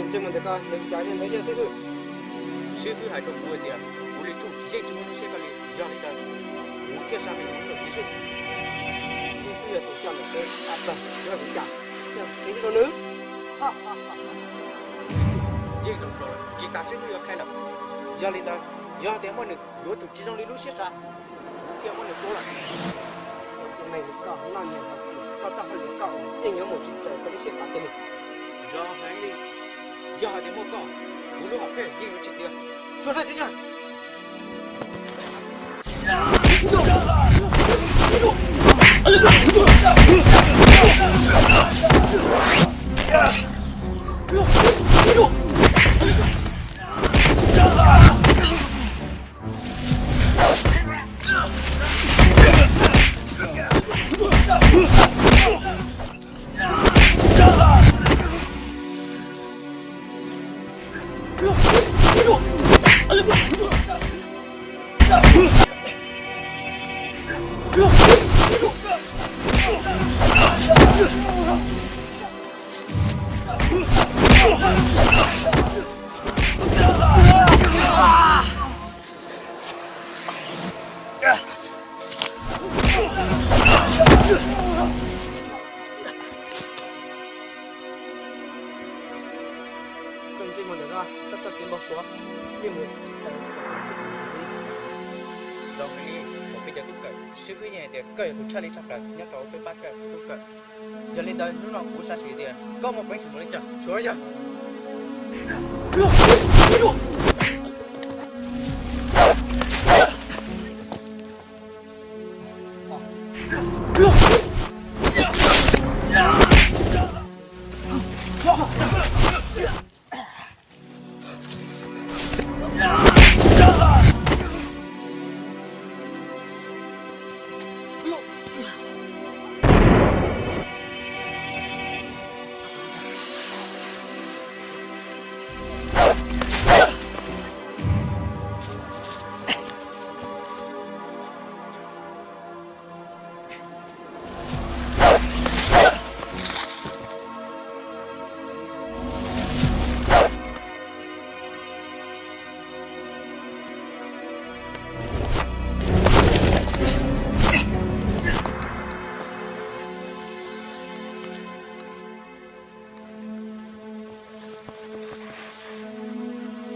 Ntsej muag ntawm koj yog vim li cas thiaj ntawd thiab xib hwb? Xib hwb hais rau kuv hais tias kuv li tsuj yeej tsis muaj lub siab koj li, yog li ntawd kuv thiaj sab me mus lub lawm kev xwb. Xib hwb yog tus coj ntawm peb ab tag, yog vim li cas thiaj kev xwb rau nws? Yeej zoo rau lawm, tsis tas xib hwb yuav khai lawm. Yog li ntawd, yog tias muaj nws yuav tsum tsis zoo li lub siab xav, kuv thiaj muab nws tua lawm. Tus neeg li koj noj nyiaj ntaus twg, koj txoj hauj lwm koj yeej yuav mus tsis raws koj lub siab xav kiag li. Zoo heev li, yog hais tias muaj koj, kuv lub hom phiaj yeej yuav tsis tiav. Tsuas saib tsis yog. Koj ntsej muag ntawm koj, koj txoj kev npau suav yeej mus tsis raws koj lub siab xav li. Zoo heev li, thaum peb cov tub kawm, xib hwb yeej hais tias koj yog tus tshaj li tshaj plaws nyob rau peb pab kawm tub kawm. Yog li ntawd hnub no kuv xav sim tias koj muaj peev xwm npaum li cas, tsuav yog.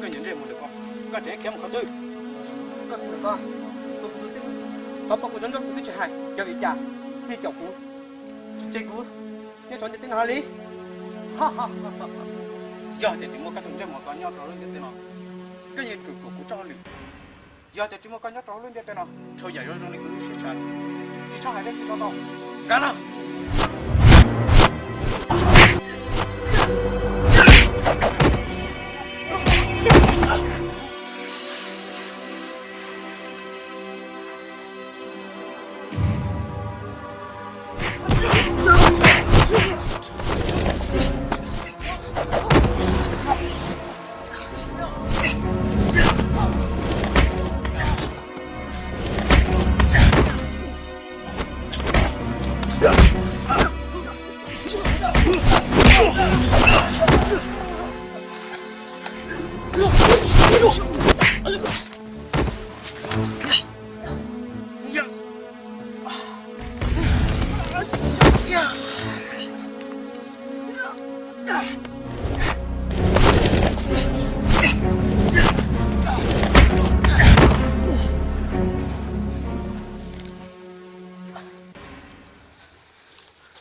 Koj nyob ntsej muag ntawm koj, koj tseem khiav mus qhov twg? Koj tus ntawm koj, tus tus xib hwb, qhov pom kuv cov ntsoj kuv twb tsis hais, yog vim cas thiaj caum kuv, tseg kuv nyob rau ntiaj teb no li? Yog tias tsis muaj koj tus ntsej muag ko nyob rau lub ntiaj teb no, koj yeej ruam ruam kuv txoj hauj lwm. Yog tias tsis muaj koj nyob rau lub ntiaj teb no, txhua yam yuav zoo li kuv lub siab xav, tsis txhob hais dab tsi tau tau. Kav no.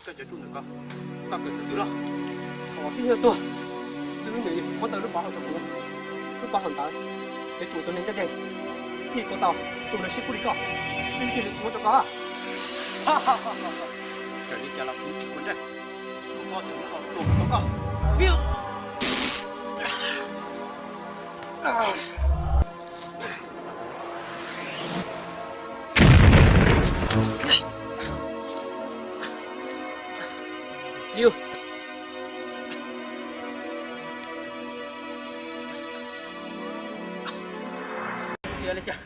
Koj cov tsuj ntawm koj, koj kawm txog twg lawm? Thaum sib hwb tuag, xib hwb nws muab tau lub pov haum rau kuv. Lub pov haum ntawd, yuav tsum tus neeg ncaj ncees thiaj tua tau tus neeg sib kub li koj, xib hwb thiaj li tsis muab rau koj. Raws li cas los kuv tsis quav ntsej, kuv pom tias muab koj tua kom tau koj. Liu, cia li cas.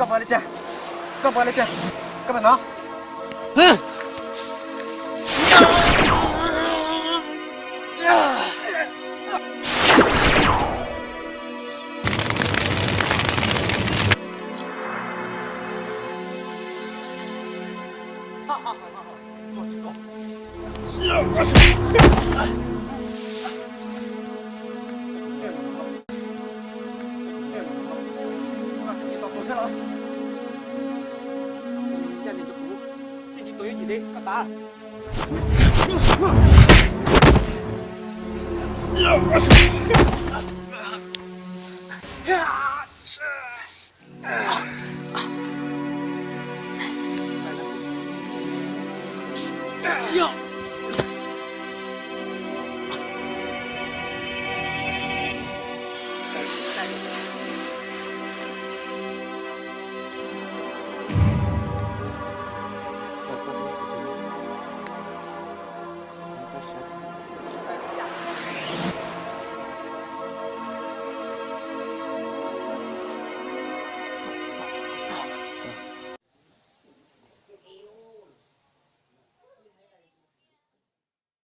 Koj pom li cas? Koj pom li cas? Koj pom no.